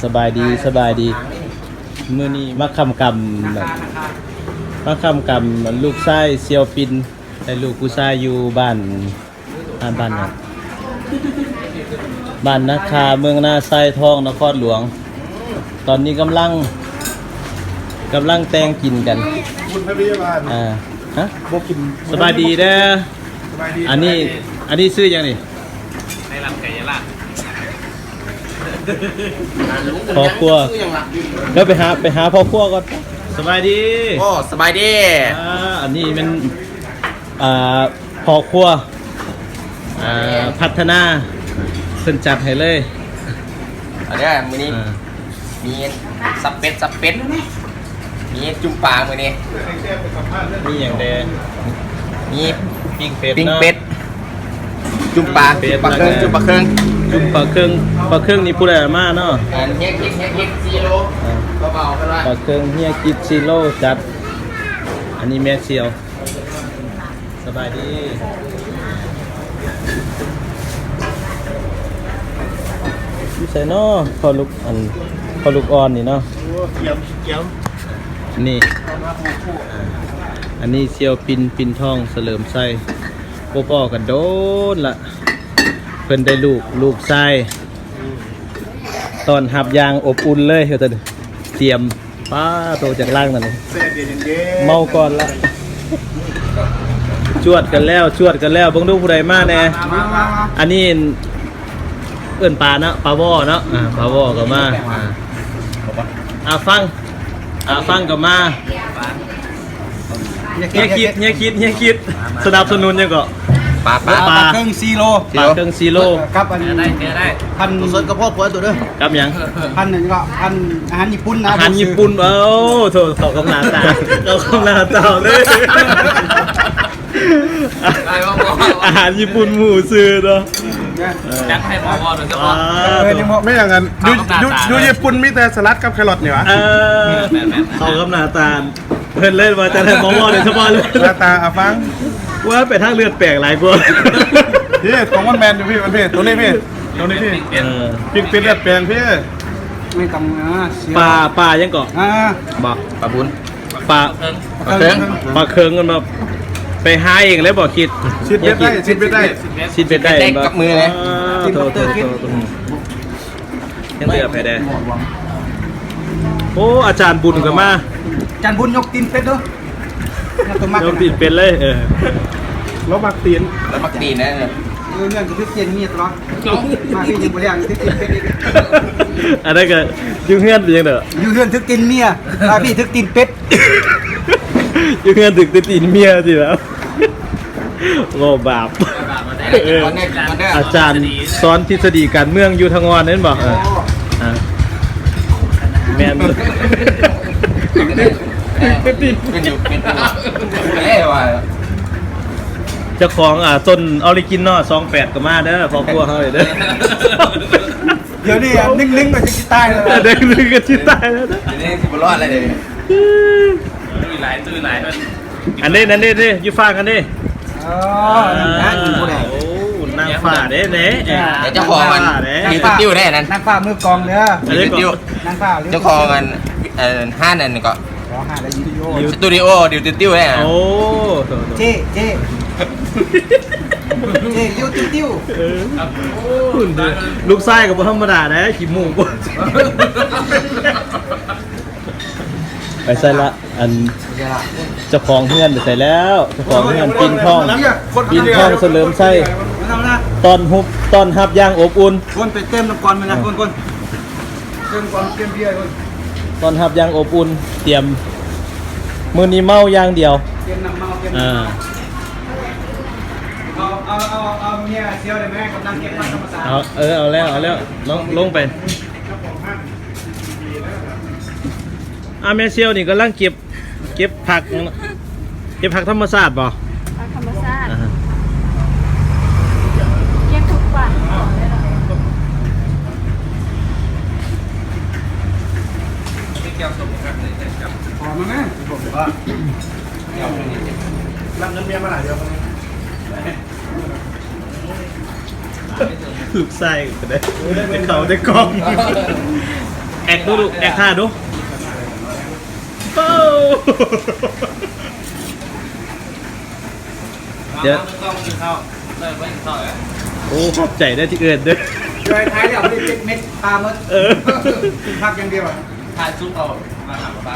ສະບາຍດີ ສະບາຍດີ. ມື້ນີ້ມາຄ້ຳກຳ ມາຄ້ຳກຳລູກຊາຍສ່ຽວປິນ ແລະ ລູກຜູ້ຊາຍຢູ່ບ້ານ ບ້ານ ບ້ານຫຍັງ? ບ້ານນາຄາ ເມືອງນາຊາຍທອງ ນະຄອນຫຼວງ. ຕອນນີ້ກຳລັງ ກຳລັງແຕ່ງກິນກັນ. ບຸນພະວິຍາບານ ອ່າ ຮະ? ບໍ່ກິນ. ສະບາຍດີເດີ. ສະບາຍດີ. ອັນນີ້ ສະບາຍດີ. ອັນນີ້ຊື່ຫຍັງນີ້? ໃນລຳໄກ່ຍາລາດ. ພໍ່ຄົວ. ເດີໄປຫາ ໄປຫາພໍ່ຄົວກ່ອນ. ສະບາຍດີ. ໂອ້ ສະບາຍດີ. ອ່າ ອັນນີ້ແມ່ນ ອ່າ ພໍ່ຄົວ ອ່າ ພັດທະນາ ເພິ່ນຈັດໃຫ້ເລີຍ. ເອົາເດີ ມື້ນີ້ ອ່າ ມີສັບເປັດ ສັບເປັດ ມີຈຸ່ມປາມື້ນີ້. ມີຫຍັງແດ່? ມີປີ້ງເປັດ ປີ້ງເນາະ ເປັດ ຈຸ່ມປາ ຈຸ່ມປາເຄິ່ງ ຈຸ່ມປາເຄິ່ງ ຈຸ່ມປາເຄິ່ງ. ປາເຄິ່ງນີ້ຜູ້ໃດເອົາມາເນາະ? ອັນເຮຍກິດ ເຮຍກິດ ສີ່ໂລ. ອ່າ ເບົາໆ ເພິ່ນວ່າ ປາເຄິ່ງ ເຮຍກິດ ສີ່ໂລ ຈັດ. ອັນນີ້ແມ່ສ່ຽວ. ສະບາຍດີ. ຢູ່ໃສເນາະ ພໍ່ລູກ ອັນ ພໍ່ລູກອ່ອນນີ້ເນາະ? ໂອ້ ກຽມ ກຽມ ນີ້ ອ່າ ອັນນີ້ສ່ຽວປິນ ປິນທອງ ສະເຫຼີມໄຊ. ບໍ່ພໍ້ກັນດົນລະ ເພິ່ນໄດ້ລູກ ລູກຊາຍ ຕ້ອນຮັບຢ່າງອົບອຸ່ນເລີຍ. ວ່າຊັ້ນ ຕຽມ ປາໂຕ ຈັກລັງນັ້ນ ແຊບເຢັນໆ ເມົາກ່ອນລະ. ຈວດກັນແລ້ວ ຈວດກັນແລ້ວ. ເບິ່ງດູຜູ້ໃດມາແດ່? ມາ ມາ ມາ. ອັນນີ້ເອີ້ນປາເນາະ ປາວໍເນາະ. ອ່າ ປາວໍກໍມາ. ອ່າ ອ່າ ຟັງ ອ່າ ຟັງກໍມາ. ເຮຍຄິດ ເຮຍຄິດ ເຮຍຄິດ ສະໜັບສະໜູນຫຍັງເກາະ? ປາ ປາ ປາເຄິ່ງສີ່ໂລ ປາເຄິ່ງສີ່ໂລ ກັບອັນ ໄດ້ ໄດ້ ພັນສົດກັບພໍ່ຜົວໂຕເດີ. ກັບຫຍັງ? ພັນນັ້ນກໍ ພັນອາຫານຍີ່ປຸ່ນນະ ອາຫານຍີ່ປຸ່ນ. ໂອ້ ໂທ້ ເຂົ້າກັບໜ້າຕາ ເຂົ້າກັບໜ້າຕາເລີຍ. ອາຫານຍີ່ປຸ່ນໝູ່ຊື່ເນາະ. ຈັດໃຫ້ໝໍວໍໂດຍສະເພາະ. ອ່າ ແມ່ນຫຍັງອັນ ຢູ່ ຢູ່ຍີ່ປຸ່ນມີແຕ່ສະຫຼັດກັບແຄຣອດນີ້ຫວາ? ເອີ ເຂົ້າກັບໜ້າຕາ. ເພິ່ນເລີຍວ່າຈະໄດ້ໝໍວໍໂດຍສະເພາະເລີຍ. ໜ້າຕາອາຟັງ ວ່າໄປທາງເລືອດແປງຫຼາຍກວ່າ. ພີ່ ຕົວມັນແມ່ນຢູ່ພີ່ ມັນພີ່ ຕົວນີ້ພີ່ ຕົວນີ້ພີ່. ເອີ ພິກເປັດເລືອດແປງພີ່. ໄມ່ຕ້ອງ ອ່າ ປາ ປາຫຍັງເກາະ? ອ່າ ບໍ່ ປາບຸນ ປາ ປາເຄິ່ງ ປາເຄິ່ງ. ມັນແບບໄປຫາເອງເລີຍບໍ່ຄິດ? ຊິດເບັດໄດ້ ຊິດເບັດໄດ້ ຊິດເບັດໄດ້ກັບມືເລີຍ. ອ່າ ໂທ້ ໂທ້ ໂທ້. ຍັງເຫຼືອໃຜແດ່? ໂອ້ ອາຈານບຸນກໍມາ. ອາຈານບຸນຍົກຕີນເປັດເດີ. ຍກຕົວມັກ ຍົກຕີນເປັດເລີຍ. ເອີ ລາວມັກຕີນ ລາວມັກຕີນນະ. ເອີ ເຮືອນກໍຖືກຕີນເມຍຕະຫຼອດ. ມາທີ່ນີ້ບໍ່ໄດ້ຖືກຕີນເປັດອີກ. ອັນນັ້ນກໍຢູ່ເຮືອນເປັນຫຍັງເດີ? ຢູ່ເຮືອນຖືກຕີນເມຍ ມາທີ່ຖືກຕີນເປັດ. ຢູ່ເຮືອນຖືກແຕ່ຕີນເມຍຊິແລ້ວ. ເວົ້າບາບ. ເອີ ອາຈານສອນທິດສະດີການເມືອງຢູ່ທາງອ່ອນແມ່ນບໍ່? ເອີ ອ່າ ແມ່ນ. ເປັນຢູ່ ເປັນຢູ່ ເອີ ວ່າ ເຈົ້າຂອງ ອ່າ ຕົ້ນອໍຣິຈິນນໍ ສອງແປດ ກໍມາເດີ ຄອບຄົວເຮົາເດີ. ດຽວນີ້ໜຶ່ງໜຶ່ງກໍຊິຕາຍແລ້ວ ໜຶ່ງໜຶ່ງກໍຊິຕາຍແລ້ວ. ດຽວນີ້ຊິບໍ່ລອດແລ້ວເດ້. ຕຸ້ຍຫຼາຍ ຕຸ້ຍຫຼາຍ. ອັນນີ້ ອັນນີ້ ນີ້ ຢູ່ຝັ່ງອັນນີ້. ອໍ ນາງອີ່ຜູ້ໃດ? ໂອ້ ນາງຟ້າເດ້ ນີ້. ເຈົ້າຂອງອັນ ນາງຟ້າເດ້ ດິວຕິວເດ້ນັ້ນ ນາງຟ້າມືກອງເດີ. ດິວຕິວ ນາງຟ້າ ເຈົ້າຂອງອັນ ອັນຮ້ານອັນນີ້ກໍ ອໍ ຮ້ານດິວຕິວ ສະຕູດິໂອ ດິວຕິວເດ້. ໂອ້ ເຈ້ ເຈ້ ເຈ້ ດິວຕິວ. ເອີ ລູກຊາຍກໍບໍ່ທຳມະດາເດ້ ຂີ້ໝູ່. ໄປໃສລະ? ອັນເຈົ້າຂອງເຮືອນໄປໃສແລ້ວ? ເຈົ້າຂອງເຮືອນ ປິ່ນທອງ ປິ່ນທອງສະເຫຼີມໄຊ ຕ້ອນຮັບ ຕ້ອນຮັບຢ່າງອົບອຸ່ນ. ຄົນໄປເຕີມນ້ຳກ່ອນມື້ນະ ຄົນ ຄົນ ເຕີມກ່ອນ ເຕີມເບຍກ່ອນ. ຕ້ອນຮັບຢ່າງອົບອຸ່ນ ຕຽມ ມື້ນີ້ເມົາຢ່າງດຽວ. ຕຽມນ້ຳເມົາ ຕຽມນ້ຳເມົາ. ອ່າ ເອົາ ເອົາ ເອົາ ເອົາເມຍສ່ຽວໄດ້ໄໝ? ກຳລັງເກັບຜັກທຳມະຊາດ. ເອົາ ເອີ ເອົາແລ້ວ ເອົາແລ້ວ ລົງ ລົງໄປ. ອ່າ ແມ່ສ່ຽວນີ້ກຳລັງເກັບ ເກັບຜັກຫຍັງເນາະ? ເກັບຜັກທຳມະຊາດບໍ່? ຜັກທຳມະຊາດ ອ່າ ເກັບທຸກວັນ. ລູກຊາຍກໍໄດ້ ເຂົ້າໄດ້ກ້ອງ. ແອກດູລູກ ແອກທ່າດູ. ໂອ້ ດຽວ ຕ້ອງກິນເຂົ້າ ເລີຍບໍ່ກິນເຂົ້າແລ້ວ. ໂອ້ ຂອບໃຈເດີ້ທີ່ເອີ້ນເດີ້. ຊ່ວຍໄທແລ້ວໄດ້ເຈັດເມັດ ປາໝົດ. ເອີ ກິນຜັກຢ່າງດຽວ ຖ້າສຸກເອົາມາຫາປາ.